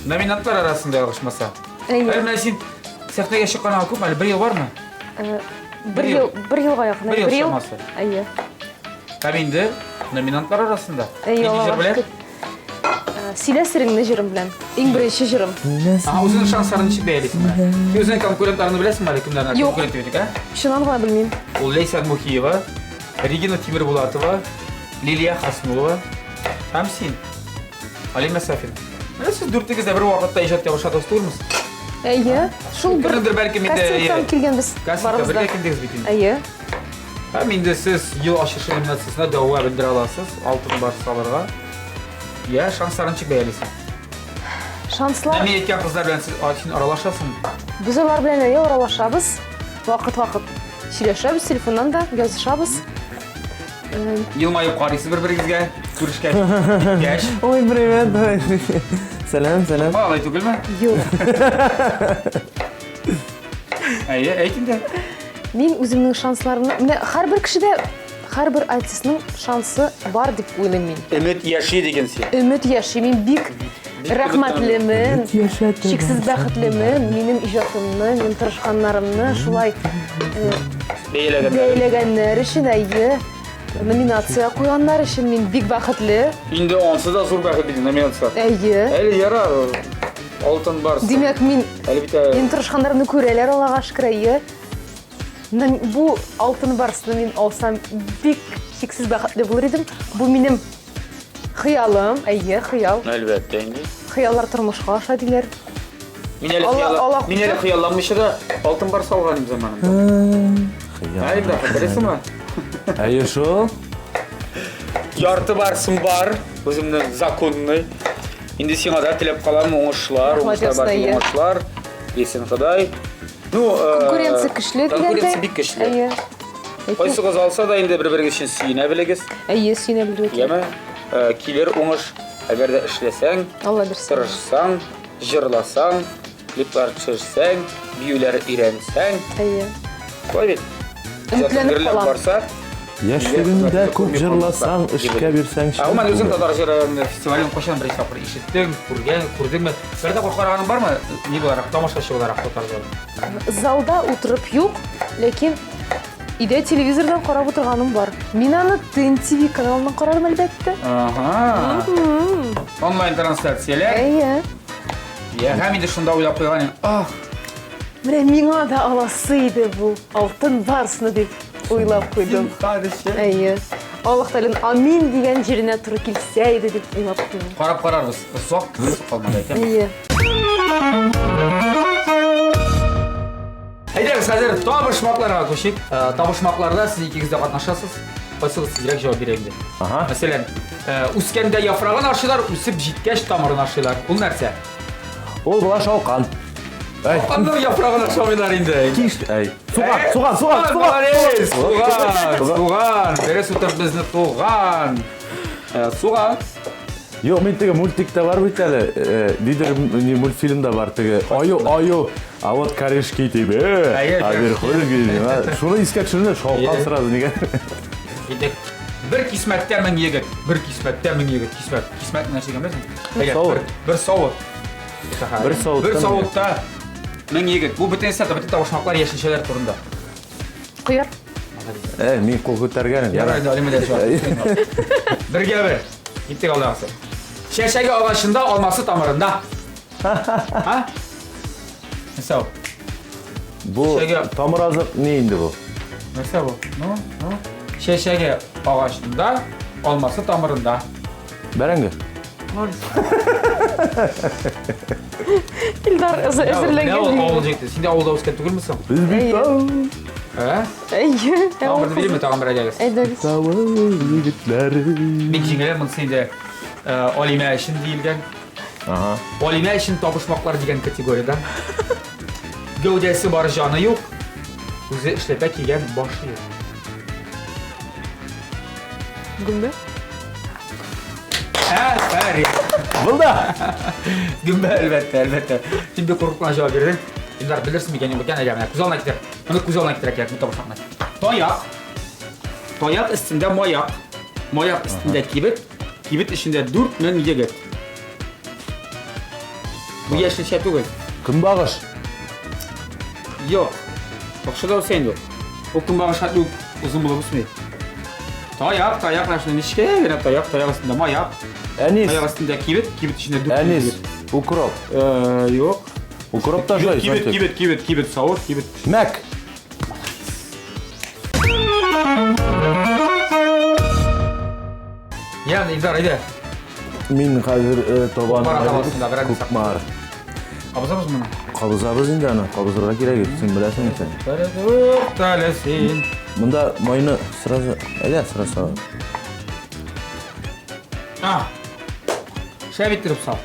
номинантлар арасында ялгышмаса. Әйе. Әле менә син сәхнәгә чыкканыңа күпме әле? Бер ел бармы? Э, бер ел, бер елга якын. Бер ел чамасы. Әйе. Һәм инде номинантлар арасында. Әйе, Нинди җыр белән? Э, Сөйлә сереңне җырым белән. Иң беренче җырым. Ага, үзеңнең шансларың ничек бәялисең менә? Син үзеңнең конкурентларыңны беләсеңме әле кемнәрне Юк. конкурент дип әйтик, ә? Чыннан гына белмим. Ул Ләйсән Мухиева, Регина Тимербулатова, Лилия Хаснулова һәм син, Алимә Сафина. Менә сез дүртегез дә бер вакытта иҗат ябышадыгыз түгелме? Әйе. Шул бер Кемнеңдер бәлкем инде кастингтан килгәнбез. Кастингта барыбыз да. бергә килдегез бит инде. Әйе. Һәм инде сез ел ачышы номинациясенә дәва белдерә аласыз, алтын барс алырга. Я, шансларын ничек бәялисең? Шанслар. Мин әйткән кызлар белән сез син аралашасыңмы? Без алар белән әйе аралашабыз. Вакыт-вакыт сөйләшәбез, телефоннан да язышабыз. Елмаеп карыйсыз бер-берегезгә, күрешкәч, киткәч. Ой, привет. Сәлам, сәлам. Алай түгелме? Юк. Әйе, әйт инде. Мин үземнең шансларымны, менә һәрбер кешедә, һәрбер артистның шансы бар дип уйлыйм мин. Өмет яши деген син. Өмет яши. Мин бик Рәхмәтлемен, чиксез бәхетлемен, минем иҗатымны, минем тырышканнарымны шулай бәяләгәннәр өчен, әйе, номинация куйганнар өчен мин бик бәхетле. Инде ансы да зур бәхет бит, номинация. Әйе. Әле ярар, алтын барс. Димәк, мин Әле бит минем тырышканнарымны күрәләр, Аллага шөкер, әйе. Бу алтын барсны мин алсам, бик чиксез бәхетле булыр идем. Бу минем хыялым, әйе, хыял. Әлбәттә инде. Хыяллар тормышка аша диләр. Мин әле хыялла, мин әле хыялланмыйча да алтын барс алган идем заманында. Хыял. Әй, бәхет, беләсеңме? Әйе шул. Ярты барсым бар, үземнең законный. Инде сиңа да теләп калам уңышлар, уңышлар бар, уңышлар. Бирсен Ходай. Ну, конкуренция көчле дигәндә. Конкуренция бик көчле. Әйе. Кайсыгыз алса да инде бер-берегез өчен сөенә белегез. Әйе, сөенә белергә кирәк. Яме, килер уңыш, әгәр дә эшләсәң, Алла бирсен. Тырышсаң, җырласаң, клиплар төшерсәң, биюләр өйрәнсәң. Әйе. Шулай бит. Өметләнеп калам. Барса, Яшьлегеңдә күп җырласаң, эшкә бирсәң, Ә гомумән үзең татар җыры фестивален кайчан беренче тапкыр ишеттең, күргән, күрдеңме? Бер тапкыр караганың бармы? Ни буларак, тамашачы буларак татар җырын? Залда утырып юк, ләкин өйдә телевизордан карап утырганым бар. Мин аны Тын ТВ каналыннан карадым, әлбәттә. Ага. Онлайн трансляцияләр. Әйе. Я, һәм инде шунда уйлап куйган идем. Ах, Менә миңа да аласы иде бу алтын барсны дип уйлап куйдым. Әйе. Аллаһ Тәгаләнең амин дигән җиренә туры килсә иде дип уйлап куйдым. Карап карарбыз. Озак көтеп калмады, әйтәм. Әйе. Әйдәгез, хәзер табышмакларга күчик. Э, табышмакларда сез икегез дә катнашасыз. Кайсыгыз тизрәк җавап бирә инде? Ага. Мәсәлән, э, үскәндә яфрагын ашыйлар, үсеп җиткәч тамырын ашыйлар. Ул нәрсә? Ул була шалкан. Әй. Шалканның яфрагын ашамыйлар инде. Киш, әй. Суган, суган, суган, суган. Молодец, суган, суган. Дөрес утырт безне туган. Э, суган. Юк, мин теге мультикта бар бит әле, э, нидер не мультфильмда бар теге. Аю, аю, а вот корешки тебе, а верхушки. Шуны искә төшерде, шалкан сразу нигә. Китек. Бер кисмәктә мең егет, бер кисмәктә мең егет, кисмәк. Кисмәк нәрсә икән беләсеңме? Бер савыт. Бер савытта. Бер савытта мең егет. Бу бөтен сәтә, бөтен табышмаклар яшелчәләр турында. Кыяр. Э, мин кул күтәргән. Ярар инде, Алимә дә Бергә бер. Киттек алдагысы. Чәчәге агачында, алмасы тамырында. Ха? Нәрсә ул? Бу тамыр азык ни инде бу? Нәрсә бу? Ну, ну. Чәчәге агачында, алмасы тамырында. Бәрәңге. Илдар әзерләнгән. Менә ул авыл җегете. Син дә авылда үскән түгелме соң? Без бит Ә? Әйе. Тагын берне бирәме, тагын бер әйдәгез. Әйдәгез. Авыл егетләре. Бик җиңел монысы инде Алимә өчен диелгән. Ага. Алимә өчен табышмаклар дигән категориядә. Гәүдәсе бар, җаны юк. Үзе эшләпә кигән, башы юк. Гөмбә? Афәрин. Булды. Гөмбә, әлбәттә, әлбәттә. Син бик куркып кына җавап бирдең. Илдар, белерсең микән, юк икән, әйдә, менә күз алдына китер. Моны күз алдына китерә кирәк, бу табышмакны. Таяк. Таяк өстендә маяк. Маяк өстендә кибет. Кибет эчендә 4000 егет. Бу яшелчә түгел. Көнбагыш. Юк. Бакчада үсә инде ул. Ул көнбагыш хәтле үк озын булып үсми. Таяк, таяк, менә шундый нечкә генә таяк, таяк өстендә маяк. Әнис. Таяк өстендә кибет, кибет эчендә дүрт Әнис, егет. укроп. Э, юк. Укроп та шулай. Кибет, кибет, кибет, кибет, савыт, кибет. Мәк. Я, Илдар, әйдә. Мин хәзер э, табаны Кукмара табасында берәр нәрсә. Кукмар. Кабызабыз моны. Кабызабыз инде аны, кабызырга кирәк бит, син беләсең икән. Туктале син. Монда майны сразу, әйдә, сразу сал. А. Шәп иттереп сал.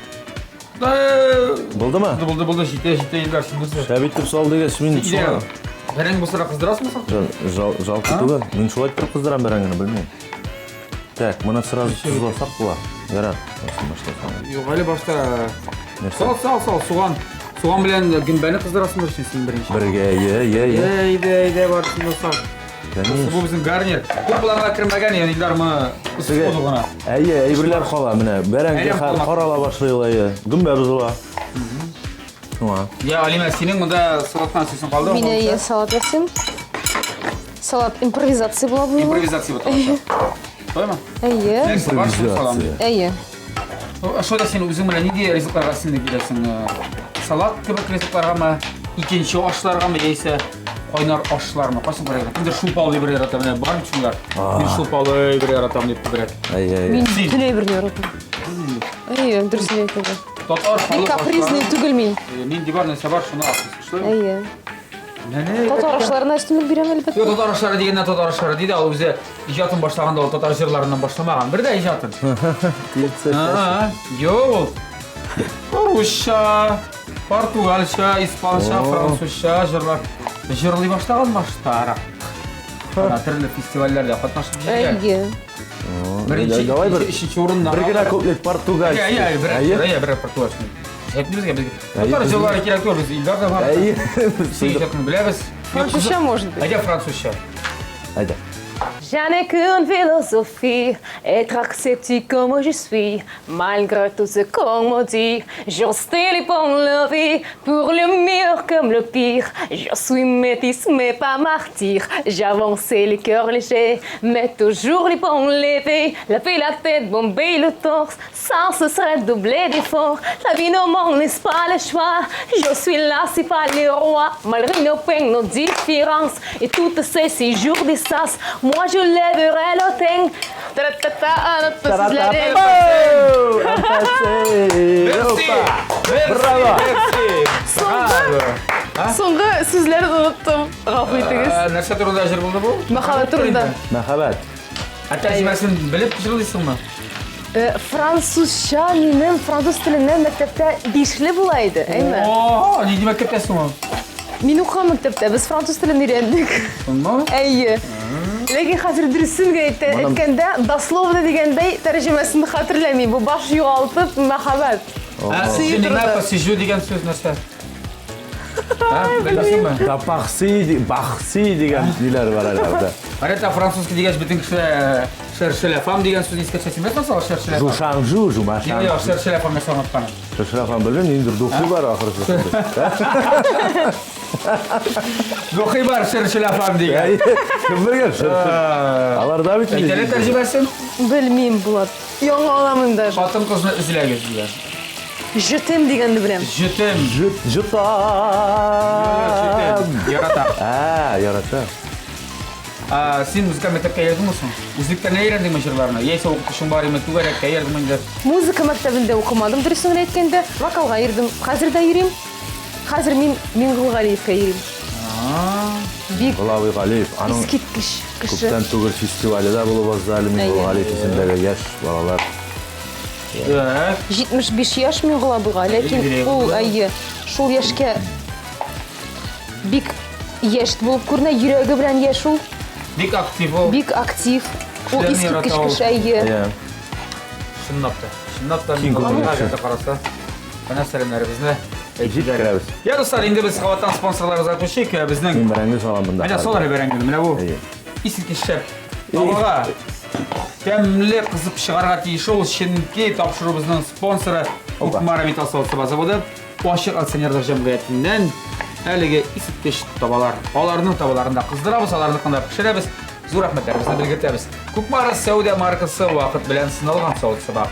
Булдымы? Булды, булды, булды, җитә, җитә, Илдар, син нәрсә? Шәп итеп сал дигәч, мин Идә. Бәрәңге булса да кыздырасыңмы соң? Жалко түгел. Мин шулай итеп кыздырам бәрәңгене, белмим. Так, моны сразу тозласак була. Ярар, Юк, әле башта Сал, сал, сал, суган. Суган белән гөмбәне кыздырасың өчен син беренче. Бергә, е, е, е. Әйдә, әйдә, бар, шунда сал. Конечно. Бу безнең гарнир. Күп планга кермәгән, ягъни Илдар моны сходу гына. Әйе, әйберләр кала менә. Бәрәңге карала башлый ул, әйе. Гөмбә бозыла. Шуңа. Я, Алимә, синең монда салаттан сүзең калды. Мин әйе салат ясыйм. Салат импровизация була бу. Импровизация була. Шулаймы? Әйе. Импровизация. Әйе. Шулай да син үзең менә нинди ризыкларга син киләсең? Салат кебек ризыкларгамы, икенче ашларгамы яисә кайнар ашлармы? Кайсын күрәк? Кемдер шулпалы әйбер ярата, менә бар бит шунда. Мин шулпалы әйбер яратам дип күбрәк. Әйе, әйе. Мин бөтен әйберне яратам. Әйе, дөресен әйтәләр. Татар Бик халык капризный түгел мин. Нинди бар нәрсә бар, шуны ашыйсың. Шулаймы? Әйе. Менә Татар ашларына өстенлек бирәм, әлбәттә. Юк, татар ашлары дигәннән татар ашлары ди дә, ул үзе иҗатын башлаганда ул татар җырларыннан башламаган. Бер дә иҗатын. Юк, ул русча, португалча, испанча, французча җырлар җырлый башлаган баштарак. Ана төрле фестивальләрдә катнашып җөргән. Әйе. Беренче, Давай бер өченче урыннар. Бер генә куплет португальский. Әйе, әйе, бер, әйе, бер португальский. Әйтмибез гә безгә. Татар җырлары кирәк түгел, без Илдар да бар. Әйе. Син иҗатын беләбез. Французча, может быть. Әйдә французча. Әйдә. J'en ai qu'une philosophie, être accepté comme je suis, malgré tout ce qu'on me dit. Je les pour la vie, pour le meilleur comme le pire. Je suis métisse mais pas martyr. J'avançais le cœur léger, mais toujours les ponts levés. La paix, la tête, bomber le torse, sans ce serait doubler d'efforts. La vie ne m'en laisse pas le choix. Je suis là, c'est pas le roi, malgré nos peines, nos différences et toutes ces six jours de sas. Moi je lèverai le teint. Ta-ta-ta-ta, Merci. Браво! Merci. Браво. Соңгы сүзләрен оныттым. Гафу итегез. Нәрсә турында җыр булды бу? Мәхәббәт турында. Мәхәббәт. Ә тәрҗемәсен белеп җырлыйсыңмы? Французча минем француз теленнән мәктәптә бишле була иде, әйме? О, нинди мәктәптә соң ул? Мин укыган мәктәптә без француз телен өйрәндек. Шунмы? Әйе. Ләкин хәзер дөресен генә әйткәндә, дословно дигәндәй тәрҗемәсен хәтерләмим. Бу баш югалтып мәхәббәт. Сөю турында. Посижу дигән сүз нәрсә? Белмисеңме? Да бахси, бахси дигән ниләр бар әле анда. Әлбәттә, французский дигәч бөтен кеше шершеля фам дигән сүзне искә төшә. Син беләсеңме соң шершеля фам? Жушанжу, жумашан. Юк, шершеля фам нәрсә аңлатканын. Шершеля фам белмим, ниндидер духи бар ахрысы. Духи бар шершеля фам дигән. Кем белгән шершеля? Аларда бит Әйтәле тәрҗемәсен. Белмим, Булат. Яңа аламын даже. Хатын-кызны эзләгез дигән. Жөтем дигәнне беләм. Жөтем. Жөт, жотам. Жөтем. Ярата. А, ярата. А, син музыка мәктәпкә йөрдеңме соң? Үзлектән өйрәндеңме җырларны? Яисә укытучың бар име, түгәрәккә йөрдеңме инде? Музыка мәктәбендә укымадым, дөресен генә әйткәндә. Вокалга йөрдем. Хәзер дә йөрим. Хәзер мин Миңгол Галиевкә йөрим. Бик Миңгол Галиев. Аның искиткеч кеше. Күптән түгел фестивале дә булып узды әле Миңгол Галиев исемендәге яшь балалар. Так. 75 яшь Миңгол абыйга, ләкин ул әйе, шул яшькә бик яшь булып күренә, йөрәге белән яшь ул. Бик актив ул. Бик актив. Ул искиткеч кеше, әйе. Чынлап та. Чынлап та Миңгол абыйга караса, менә сәламнәребезне Җиткерәбез. Я, дуслар, инде без кабаттан спонсорларыбызга күчик. Безнең Мин бәрәңге салам монда. Менә салар бәрәңгене. Менә бу искиткеч шәп. Табага тәмле кызып чыгарга тиеш ул, чөнки тапшыруыбызның спонсоры Кукмара металл савыт-саба заводы ачык акционерлык җәмгыятеннән әлеге искиткеч табалар. Аларның табаларын да кыздырабыз, аларныкын да пешерәбез. Зур рәхмәтләребезне белгертәбез. Кукмара сәүдә маркасы вакыт белән сыналган савыт-саба.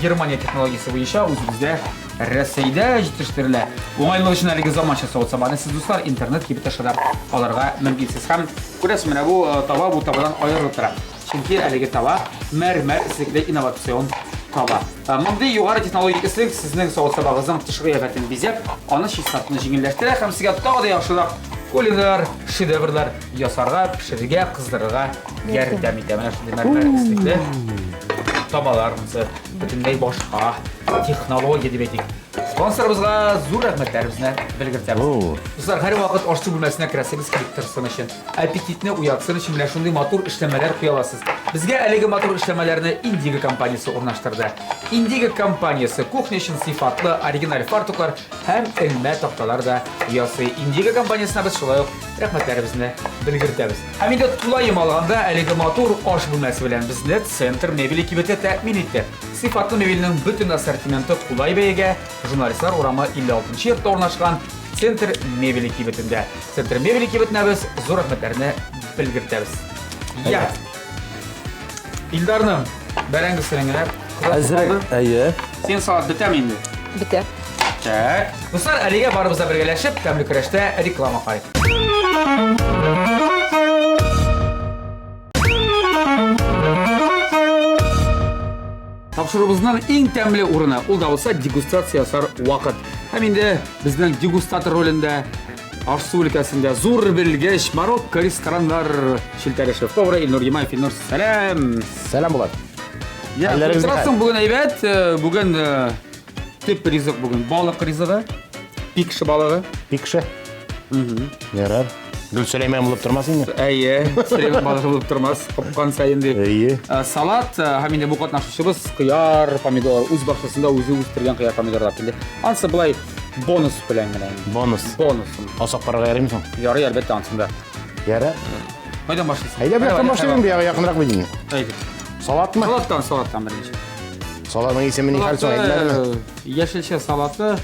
Германия технологиясе буенча үзебездә Рәсәйдә җитештерелә. Уңайлылык өчен әлеге заманча савыт-сабаны сез, дуслар, интернет кибете аша да алырга мөмкинсез. Һәм күрәсез, менә бу таба бу табадан аерылып тора. Чөнки әлеге таба мәрмәр эслекле инновацион таба. Мондый югары технологик эслек сезнең савыт-сабагызның тышкы кыяфәтен бизәп, аны чистартуны җиңелләштерә һәм сезгә тагы да яхшырак кулинар шедеврлар ясарга, пешерергә, кыздырырга ярдәм итә. Менә шундый мәрмәр эслекле табалар монысы бөтенләй башка технология дип әйтик. Спонсорыбызга зур рәхмәтләребезне белгертәбез. Дуслар, һәрвакыт аш-су бүлмәсенә керәсегез килеп торсын өчен, аппетитны уятсын өчен менә шундый матур эшләмәләр куя аласыз. Безгә әлеге матур эшләмәләрне Индиго компаниясе урнаштырды. Индиго компаниясе кухня өчен сыйфатлы оригиналь фартуклар һәм элмә такталар да ясый. Индиго компаниясенә без шулай ук рәхмәтләребезне белгертәбез. Һәм инде тулаем алганда әлеге матур аш бүлмәсе белән безне Центр мебели кибете тәэмин итте. Сыйфатлы мебельнең бөтен ассортименты кулай бәягә Журналистлар урамы 56 нчы йортта урнашкан Центр мебели кибетендә. Центр мебели кибетенә без зур рәхмәтләрне белгертәбез. Я. Илдарның бәрәңгесен генә Әзрәк, әйе. Син салат бетәме инде? Бетә. Так. Дуслар, әлегә барыбыз да бергәләшеп, тәмле көрәштә реклама карыйк. Тапшыруыбызның иң тәмле урыны, ул да булса дегустация ясар вакыт. Һәм инде безнең дегустатор ролендә аш-су өлкәсендә зур белгеч Марокко рестораннар челтәре шеф-повары Илнур Гимаев. Илнур, сәлам! Сәлам, Булат. Я, Хәлләрегез торасың бүген әйбәт. Э, Бүген э, төп ризык бүген балык ризыгы. Пикше балыгы. Пикше. Ярар. Гөл Сөләймән булып тормас инде. Әйе, Сөләймән балыгы булып тормас, капкан саен дип. Әйе. Э, Салат э, һәм инде бу катнашучыбыз кыяр, помидор, үз бакчасында үзе үстергән кыяр, помидорлар килде. Ансы былай бонус белән генә инде. Бонус. Бонус. Асак карарга ярыймы соң? Ярый, әлбәттә, ансында. Ярар. Кайдан башлыйсың? Әйдә, бу яктан башлыйм, бу ягы якынрак бит инде. Әйдә. Салатмы? Салаттан, салаттан беренче. Салатның исеме ни хәл соң, әйтмәдеме? Э, Яшелчә салаты.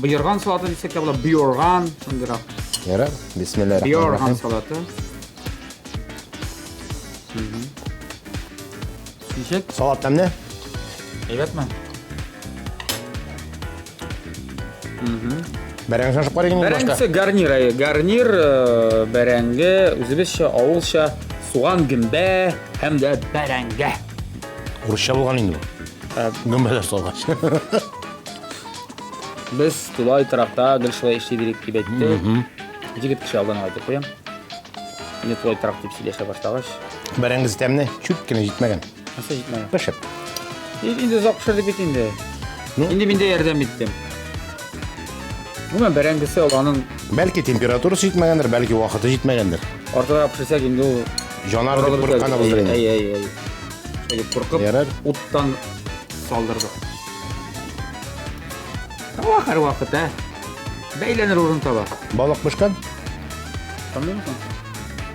Боерган салаты дисәк тә була, боерган, шундыйрак. Ярар, бисмиллаһир Боерган салаты. Ничек? Салат тәмле? Әйбәтме? Бәрәңгесен ашап карыйк инде башта. Бәрәңгесе гарнир, әйе. Гарнир, э, бәрәңге, үзебезчә, авылча, суган, гөмбә һәм дә бәрәңге. Урысча булган инде бу. Э, Гөмбәләр салгач. Без тулай торакта гел шулай эшли дирек дип әйтте. Егет кеше алдан алай дип куям. Инде тулай торак дип сөйләшә башлагач. Бәрәңгесе тәмле, чүт кенә җитмәгән. Нәрсә җитмәгән? Пешеп. Инде озак пешерде бит инде. Ну? Инде мин дә ярдәм иттем. Гомумән бәрәңгесе ул аның Бәлки температурасы җитмәгәндер, бәлки вакыты җитмәгәндер. артыграк пешерсәк инде ул Җанар дип курыкканыбыздыр инде. Әй, әй, әй. Шулай дип куркып, Ярар. уттан салдырдык. Таба һәрвакыт, ә? Бәйләнер урын таба. Балык пешкән? Тәмлеме соң?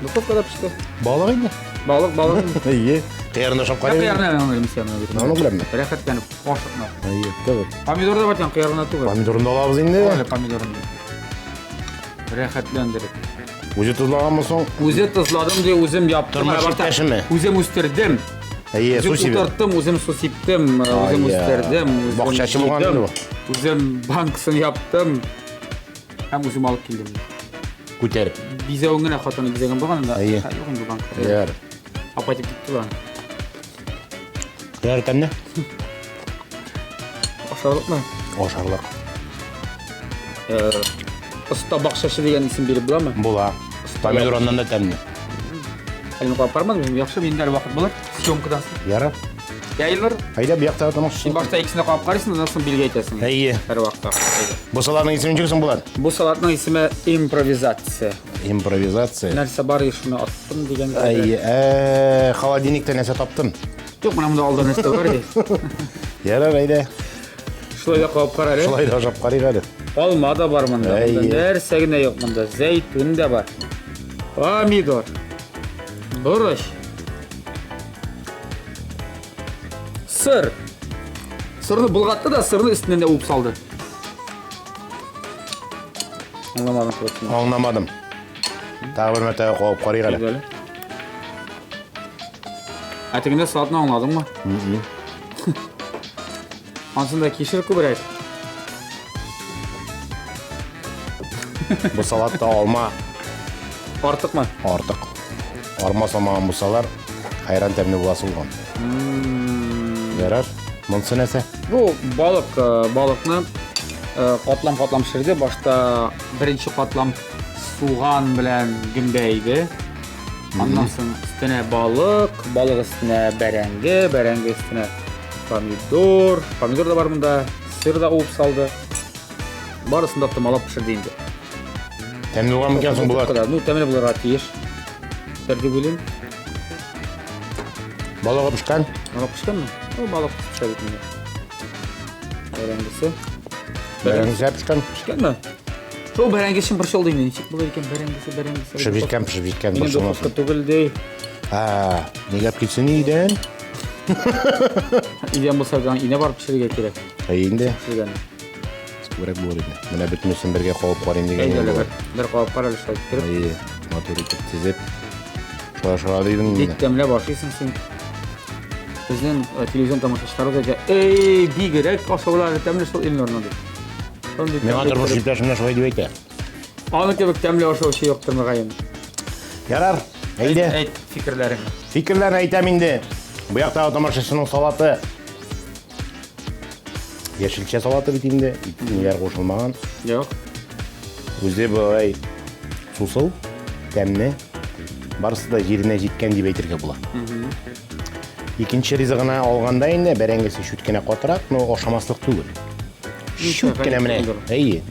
Духовкада пеште. Балык инде. Балык, балык. Әйе. Кыярын ашап карыйм. Кыярны әле аны мисәм. Аны беләм. Рәхәтләнеп кашыкны. Әйе, түгел. Помидор да бар икән, кыярына түгел. Помидорын да алабыз инде. Әле помидорын. Рәхәтләндереп. Үзе тозлаганмы соң? Үзе тозладым ди, үзем яптым. Тормыш иптәшеме? Үзем үстердем. Әйе, су Үзем сибеп. утырттым, үзем су сиптем, үзем Ай, үстердем. Үзем бакчачы булган җыйдым, инде бу. Үзем банкасын яптым. Һәм үзем алып килдем. Күтәреп. Бизәвен генә хатыны бизәгән булган инде. Әйе. Юк инде банка. Ярар. Апа әйтеп китте булган. Ярар тәмле? Ашарлыкмы? Ашарлык. Э, Оста бакчачы дигән исем биреп буламы? Була. Помидор аннан да тәмле. Әле мин карап бармадым, яхшы, миндә әле вакыт булыр. Съемкадан соң. Ярар. Я, Илнур, Әйдә, бу якта тамак. син башта икесен дә карап карыйсың, аннан соң билге әйтәсең. Әйе. Һәрвакытта. Әйдә. Бу салатның исеме ничек соң булат? Бу салатның исеме импровизация. Импровизация. Нәрсә бар, шуны аттым дигән. Әйе, ә, холодильникта нәрсә таптым? Юк, менә монда алда нәрсә бар иде. Ярар, әйдә. Шулай да кабып кара әле. Шулай да ашап карыйк әле. Алма да бар монда. Әйе. Монда нәрсә генә юк монда. Зәйтүн дә бар. Помидор. Борыч. Сыр. Сырны болгатты да сырны өстеннән дә уып салды. Аңламадым шул. Аңламадым. Тагы бер мәртәбә кабып карыйк әле. Әле. Ә тегендә салатны аңладыңмы? Ансында кишер күбрәк. Бу салатта алма Артыкмы? артык. Арма салмаган булсалар, хайран тәмле буласы булган. Ярар. Монысы нәрсә? Бу балык, э, балыкны э, катлам-катлам пешерде. Башта беренче катлам суган белән гөмбә иде. Аннан соң өстенә балык, балык өстенә бәрәңге, бәрәңге өстенә Помидор, помидор да бар монда, сыр да уып салды. Барысын да томалап пешерде инде. Тәмле булган микән соң Булат? Ну, тәмле булырга тиеш. Бер дип уйлыйм. Балыгы пешкән? Балык пешкәнме? Ну, балык пешә бит инде. Бәрәңгесе. Бәрәңгесе пешкән. Пешкәнме? Шул бәрәңге өчен борчылды инде. Ничек булыр икән бәрәңгесе, бәрәңгесе. Пешеп җиткән, пешеп җиткән, Минем борчылмасын. духовка түгел ди. А, нигә алып килсен өйдән? Өйдән булса, инә барып пешерергә кирәк. Әй инде. Пешергән. Күбрәк булыр иде. Менә бөтенесен бергә кабып карыйм дигән Әйдә идем. бер, бер кабып кара әле шулай иттереп. Әйе, матур итеп тезеп. Шулай шулай дидең Бик инде. тәмләп ашыйсың син. Безнең э, телевизион тамашачылары да әйтә, "Эй, бигрәк ашаулары тәмле шул Илнурның" дип. Шундый Миңа тәмле тормыш иттереп. иптәшем дә шулай дип әйтә. Аны кебек тәмле ашаучы юктыр мөгаен. Ярар, әйдә. Әйт фикерләреңне. Фикерләрне әйтәм инде. Бу яктагы тамашачының салаты. Яшелчә салаты бит инде, ит ниләр кушылмаган. Юк. Үзе болай сусыл, тәмле. Барысы да җиренә җиткән дип әйтергә була. Икенче ризыгына алганда инде бәрәңгесе чүт кенә катырак, но ашамаслык түгел. Чүт кенә менә. Әйе.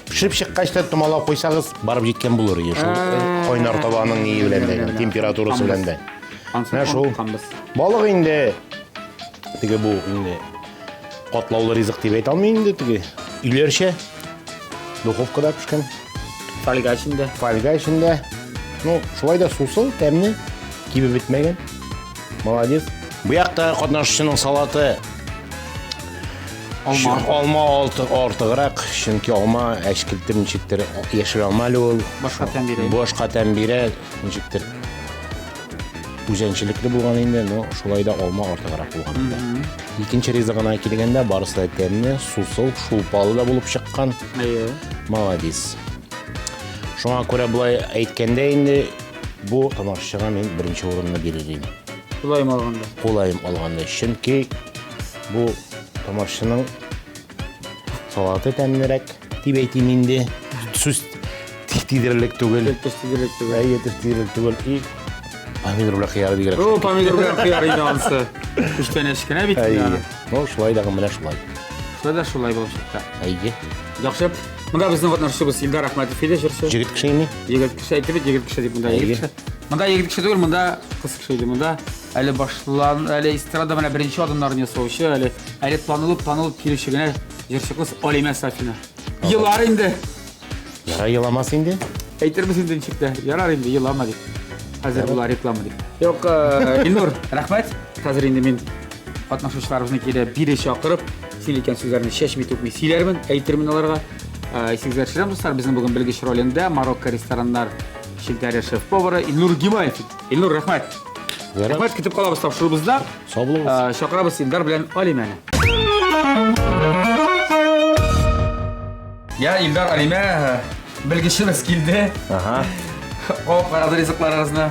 Пешеп чыккач та томалап куйсагыз, барып җиткән булыр иде шул кайнар табаның ние белән дә, температурасы белән дә. Менә шул. Балык инде теге бу инде катлаулы ризык дип әйтә алмыйм инде теге өйләрчә духовкада пешкән. Фольга эчендә. Фольга эчендә. Ну, шулай да сусыл, тәмле, кибеп бетмәгән. Молодец. Бу якта катнашучының салаты Алма. Алма алты артыграк, чөнки алма әчкелтем ничектер яшел алма әле ул. Башка тәм бирә. Башка тәм бирә, ничектер үзенчәлекле булган инде, но шулай да алма артыграк булган инде. Икенче ризыгына килгәндә барысы да тәмле, сусыл, шулпалы да булып чыккан. Әйе. Молодец. Шуңа күрә болай әйткәндә инде бу тамашачыга мин беренче урынны бирер идем. Кулаем алганда. Кулаем алганда, чөнки бу тамашачының салаты тәмлерәк дип әйтим инде. Сүз тидерерлек түгел. Теш тидерерлек түгел. Әйе, теш тидерерлек түгел. И помидор белән кыяр бигрәк. О, помидор белән кыяр инде анысы. Күчтәнәч кенә бит инде аны. Ну, шулай да менә шулай. Шулай да шулай булып чыкты. Әйе. Яхшы. Монда безнең катнашучыбыз Илдар Әхмәтов иде, җырчы. Җегет кеше инде. Егет кеше әйтте бит, егет кеше дип монда егет кеше. Монда егет кеше түгел, монда кыз кеше иде. Монда әле башлан, әле эстрада менә беренче адымнарын ясаучы, әле әле танылып, танылып килүче генә җырчы кыз Алимә Сафина. Елар инде. Ярар еламас инде. Әйтербез инде ничек тә. Ярар инде, елама дип. Хәзер була реклама дип. Юк, э, Илнур, рәхмәт. Хәзер инде мин катнашучыларыбызны кире бире чакырып, син әйткән сүзләрне чәчми түкми сөйләрмен, әйтермен аларга. Э, Исегезгә төшерәм, дуслар, безнең бүген белгеч ролендә Марокко рестораннар челтәре шеф-повары Илнур Гимаев. Илнур, рәхмәт. Рәхмәт, көтеп калабыз тапшыруыбызда. Сау булыгыз. Э, Чакырабыз Илдар белән Алимәне. Я, Илдар, Алимә, белгечебез килде. Ага. Кабып карады ризыкларыгызны.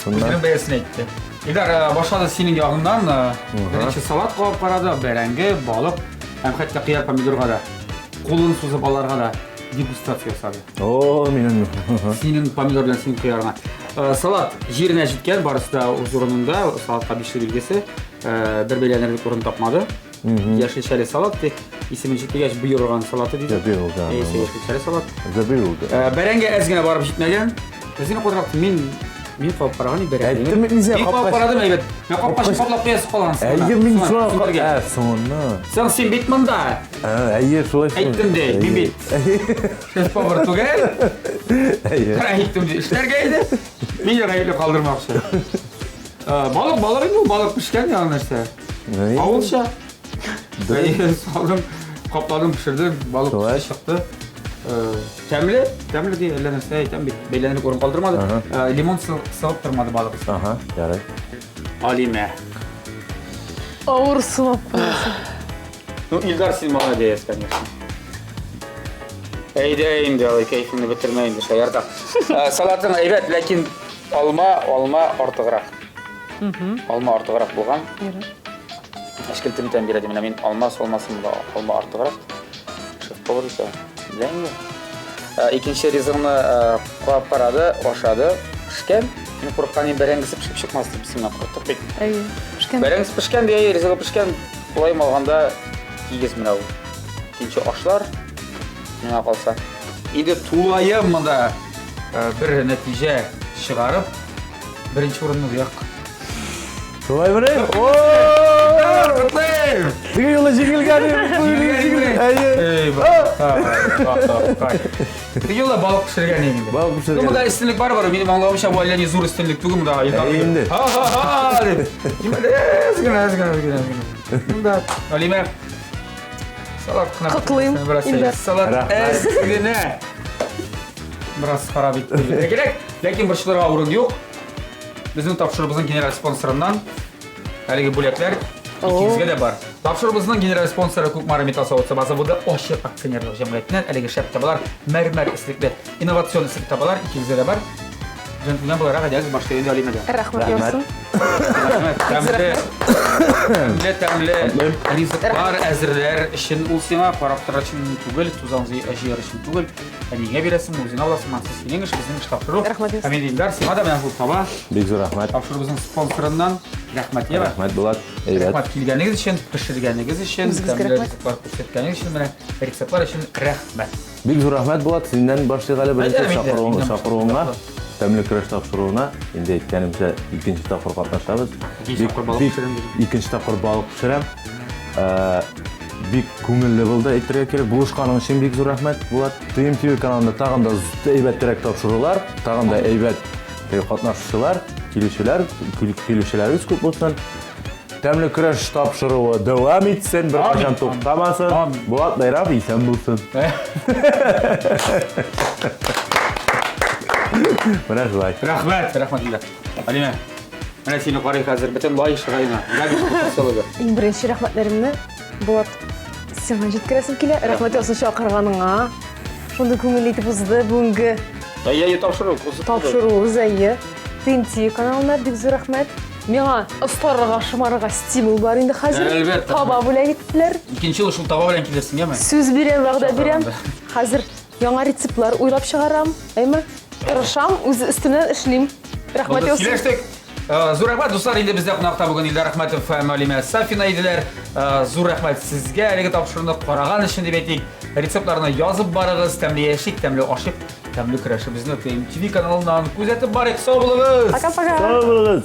Үзенең бәясен әйтте. Илдар, э, башлады синең ягыңнан. Э, беренче салат кабып карады, бәрәңге, балык һәм хәтта кыяр помидорга да. Кулын сузып аларга да дегустация ясады. О, минем. Синең помидор белән синең кыярыңа. Э, салат җиренә җиткән, барысы да үз урынында, салатка бишле билгесе. Бер бәйләнерлек урын тапмады. Яшелчәле салат ди. Исемен җиткергәч боерылган салаты диде. Боерылган. Әйе, яшелчәле салат. Заберылды. Бәрәңге әз генә барып җитмәгән. Әз генә катырак мин мин кабып караган идем бәрәңгене. Әйттем мин сиңа Мин кабып капкач. карадым әйбәт. Мен капкачын каплап куясы калган. Әйе, мин шуңа ә, соңыннан. Соң син бит монда. Ә, Әйе, шулай шул. Әйттем дә, мин бит. Шеф повар түгел. Әйе. Әйттем дә, эшләргә иде. Мин гаепле калдырмакчы. Балык, балык инде ул, балык пешкән яңа нәрсә. Әйе. Авылча. Дөрес. Әйе, салдым, капладым, пешердем, балык Шулай. пеште чыкты. Тәмле, тәмле ди, әллә нәрсә әйтәм бит, бәйләнерлек урын калдырмады. Ага. Лимон сыгып тормады балык. Ага, ярый. Алимә. Авыр сулап куясың. Ну, Илдар, син молодец, конечно. Әйдә инде, алай кәефеңне бетермә инде, шаярта. Салатың әйбәт, ләкин алма, алма артыграк. Алма артыграк булган. Ярар. Әчкелтем тәм бирә ди. Менә мин алма салмасын да алма артыграк. Шеф-повар исә белә инде. Икенче ризыгны кабап карады, ашады. Пешкән. Мин курыккан идем, бәрәңгесе пешеп чыкмас дип, син курыктык бит. Әйе. Пешкән. пешкән. Бәрәңгесе пешкән, дия, ризыгы пешкән. Тулаем алганда тигез менә ул. Икенче ашлар миңа калса. Инде тулаем монда э, бер нәтиҗә чыгарып, беренче урынны як. Шулай мени? Котлыйм! Теге юлы җиңелгән идем, бу юлы җиңелгән. Әйе. Эй, бакай. Теге юлы балык пешергән инде. Балык пешергән. Ну, монда өстенлек бар бар. Минем аңлавымча, бу әллә ни зур өстенлек түгел монда. Әйе инде. Ха-ха-ха дип. Кимәле, әз генә, әз генә, әз генә, әз генә. Монда Алимә салат кына. Котлыйм, Бераз Илдар. Салат Рәхмәт. әз генә. Бераз харап итте. Кирәк, ләкин борчылырга урын юк. Безнең тапшыруыбызның генераль спонсорыннан әлеге бүләкләр икегезгә дә бар. Тапшыруыбызның генераль спонсоры Кукмара металл савыт-саба заводы ачык акционерлык җәмгыятеннән әлеге шәп табалар, мәрмәр эслекле, инновацион эслек табалар икегезгә дә бар. Джентльмен буларак әйдәгез башлыйк инде Алимәдән. Рәхмәт Рәхмәт. яусын. Рәхмәт. Тәмле, тәмле, тәмле ризыклар әзерләр өчен ул сиңа карап торыр өчен түгел, тузан җыяр өчен түгел. Әнигә бирәсең, үзеңә аласың, ансы синең эш, безнең эш тапшыру. Рәхмәт яусын. Һәм инде Илдар, сиңа да менә шул таба. Бик зур рәхмәт. Тапшыруыбызның спонсорыннан рәхмәт, яме? Рәхмәт, Булат. Әйбәт. Рәхмәт килгәнегез өчен, пешергәнегез өчен, Үзегезгә тәмле рәхмәт. ризыклар күрсәткәнегез өчен, менә рецептлар өчен рәхмәт. Бик зур рәхмәт, Булат. Синнән башлыйк әле беренче Әйдә, инде, чакыруың, инде. чакыруыңа. Тәмле көрәш тапшыруына. Инде әйткәнемчә, икенче тапкыр катнашабыз. Икенче Бик- тапкыр балык бик- пешерәм дидең. Икенче тапкыр балык пешерәм. Э, Бик күңелле булды, әйтергә кирәк. Булышканың өчен бик зур рәхмәт, Булат. TMTV каналында тагын да әйбәтрәк тапшырулар, тагын да әйбәт теге катнашучылар, килүчеләр, килүчеләребез күп булсын. Тәмле көрәш тапшыруы дәвам итсен, бер Амин. кайчан туктамасын. Амин. Булат Байрам исән булсын. Менә шулай. Рәхмәт, рәхмәт, Илдар. Алимә, менә сине карый хәзер бөтен Лаеш районы, Габиш поселогы. Иң беренче рәхмәтләремне Булат сиңа җиткерәсем килә. Рәхмәт яусын чакырганыңа. Шундый күңелле итеп узды бүгенге Әйе, әйе, тапшыру. кызыклы. тапшыруыбыз, әйе. TNT каналына бик зур рәхмәт. Миңа остарырга, шомарырга стимул бар инде хәзер. Әлбәттә. Таба бүләк иттеләр. Икенче ел шул таба белән килерсең, яме? Сүз бирәм, вәгъдә бирәм. Чакырганда. Хәзер яңа рецептлар уйлап чыгарам. Әйме? Тырышам, үз өстемнән эшлим. Рәхмәт Булды, яусын. Сөйләштек. Э, Зур рәхмәт, дуслар, инде бездә кунакта бүген Илдар Әхмәтов һәм Алимә Сафина иделәр. Э, Зур рәхмәт сезгә әлеге тапшыруны караган өчен дип әйтик. Рецептларны язып барыгыз, тәмле яшик, тәмле ашыйк, тәмле көрәшебезне TMTV каналыннан күзәтеп барыйк. Сау булыгыз! Пока-пока. Сау булыгыз.